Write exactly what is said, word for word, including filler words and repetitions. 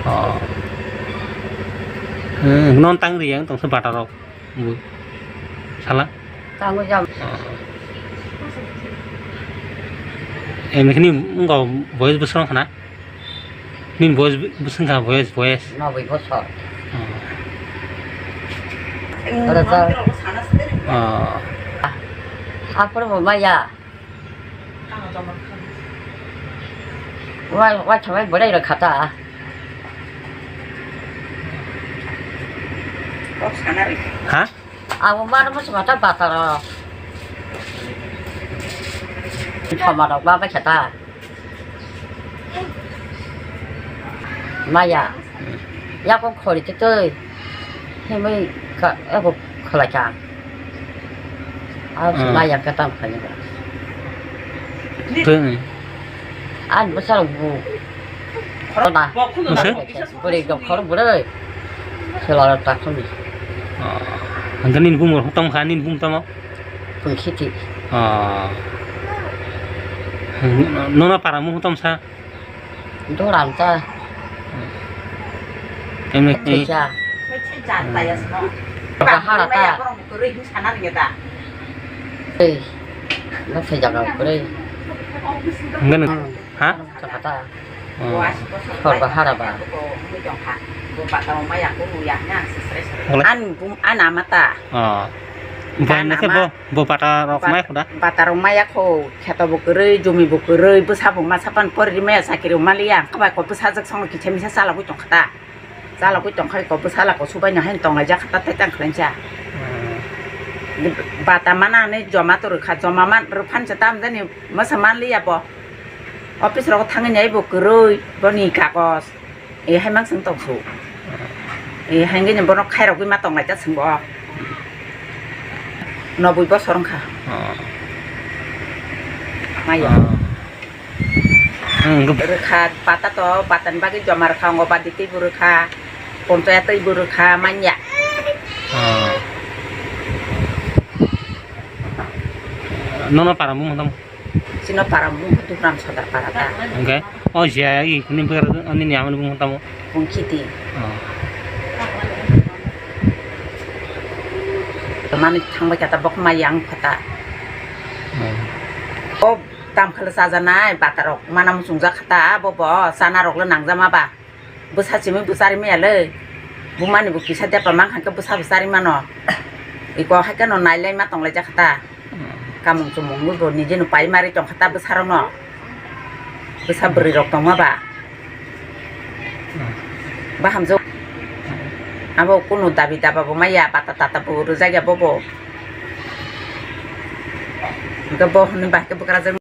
Oh. Hmm, non tang riyang tongsa bata rok. Bu. Sala? Tangwi jam. Eh, mekni ngo boyes bwswng khana? Nin boyes bwswng kha, boyes, boyes. Noboi bosor. Oh. Oro ta. Oh. Apor bo maya. Wa, wa chawai bwrwi rok khata. Ha? Abo mano musu mata bataro. Thoma rok ba bai khata. Maya. Yako khori te tei. Himui ka, abo kholai ka. Ah, hmm. Maya ka tam khani ba. Tei. Ani bwsarok bu. Khorokna. Bwsai? Bwrwi rok khorok bwrwi. Sela rok takhoni. Oh. Hingke nini bumung rok tong kha, nini bumung tamo? Pungkhiti. Oh. Nona para mung tong sa? Doran ta. Emne. Acha. Bahara ta. Ei, no se jaga kwrwi. Hingke nang, hmm. Ha? Jaga ta. Oh. Sor bahara ba. Ani bum, ani ama ta. Oh. Bai na khe bo, bo bata rok mai khuda? Bata rok maya kho, kheto bo kwrwi, jumi bo kwrwi, bwsa bo masa pan pori maya, chakiri bo maliya, ang khe bai kok bwsajwk songwi kisa misa chalogwi tong kha ta. Chalogwi tong kha kok bwsa lako subaino haino tonglaijak kha ta, tei tang khlainsa. Hmm. Bata mana hinwi joma to rwkha, joma man rwphan se tamjani masa manliya bo. Office rogo thangwi nai bo kwrwi, boni kagoj. E hai mang chwng tong su. E hai nge bono khairogwi ma tong lai ta chwng bo. Noboi bosor wngkha. Oh. Maya. Oh. Hmm, gub- Rwkha bata to, bata ni bagwi joma rwkha, ongo badi tei bo rwkha, ponchaya tei bo rwkha, manya. Oh. Nono para mung tamo? Chini para mung khe Dukram Sodar para ta. Hingke o je i kuni bwkra ani ni amani bung tamo? Bung khiti. Oh. Mani thangbai kata bok ma yang kata. Oh. O tam khala chajanai batarok mana muchungjak kata bo bo chana rok le nangjama ba. Bwsa simi bwsari maya le. Bumani bo kisa depa mang kha khe bwsa bwsari mano. Iko hai khe no nailai ma tong lai jak kha ta. Hmm. Kamung chumung bo nije no pai mari tong kha ta bwsa rok no. Bwsa bwrwi rok tong ma ba. Hmm. Ba hamjwk. Abo kunu dabi daba bo maya bata tata bo rwjak ya bo bo. Hingke bo hwnwi ba khe bwkrajwk.